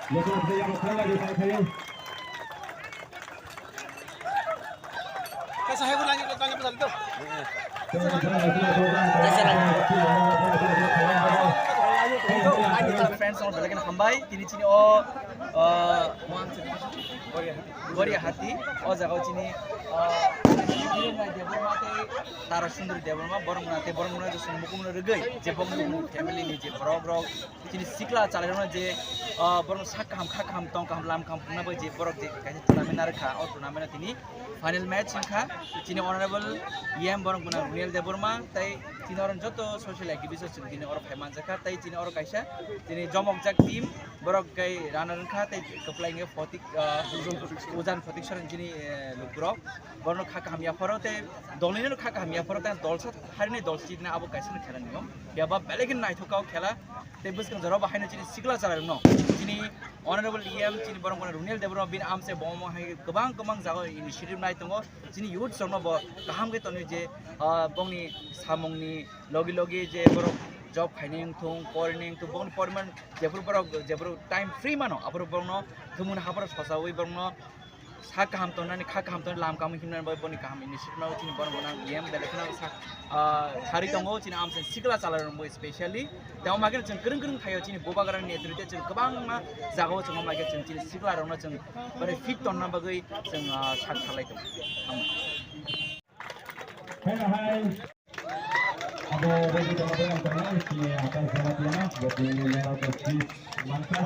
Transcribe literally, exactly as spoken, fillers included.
Kaisa hai bo nangya, nangya bwsajak do. Friends, ang belai kheno hambai. Tini chini o, ah, Goriahati, o jaga o chini, ah, Debbarma tei Tara Sundari Debbarma, borok mwnate, borok mwnate chwng mukumno rwgwi, je bokni family ni je borok rok, chini sikla chalairokno je, ah, borok sak kaham, kha kaham, tong kaham, lam kaham phunukna bai je borok je kaisa tournament narwkha, o tournament o tini final match wngkha. Chini honorable E M borok gwnang Runiel Debbarma tei chini oro joto social activist rok chini oro phai manjakha tei chini oro kaisa chini jomokjak team borok kai runner wngkha tei kwplai wngkha Photik, ah, Ujan Photik Soren chini, eh, lukurok. Borokno kha kaham yapharo tei dolnino kha kaham yapharo tei dolsa harinai dol chidina abo kaisa no khela nio. Phiya ba belai khe naithok kha o khela tei bwskang jorao bo haino chini sikla chwrairokno chini honorable E M chini borok mwnai Runiel Debbarma bini amchai bo omo hai kwbang kwbang jaga o initiative nai tongo. Chini youth rokno bo kaham khe tonwi je, ah, bongni samungni logi logi je borok job khainai wngthung, porinai wngthung, bongni poriman jephuru borok, jephuru time free mano, aphuru borokno thumuni haphuru sosaui borokno sak kaham tongnani, kha kaham tongnani, lam kaham himnani bai boni kaham initiative no chini borok gwnang E M belai kheno sak, ah, thari tongo chini amchai sikla chalairokno specially. Tei omo hai kheno chwng kwrwng kwrwng thaio chini bubagrani netrite chwng kwbangma jagao chwng omo hai khe chwng chini siklarokno chwng bari fit tonna bagwi chwng, ah, sak thalai tongo. Haino hai abo ready tongma bai ang tongo chini Akash Jamatia, bo chini member of the chief mansa.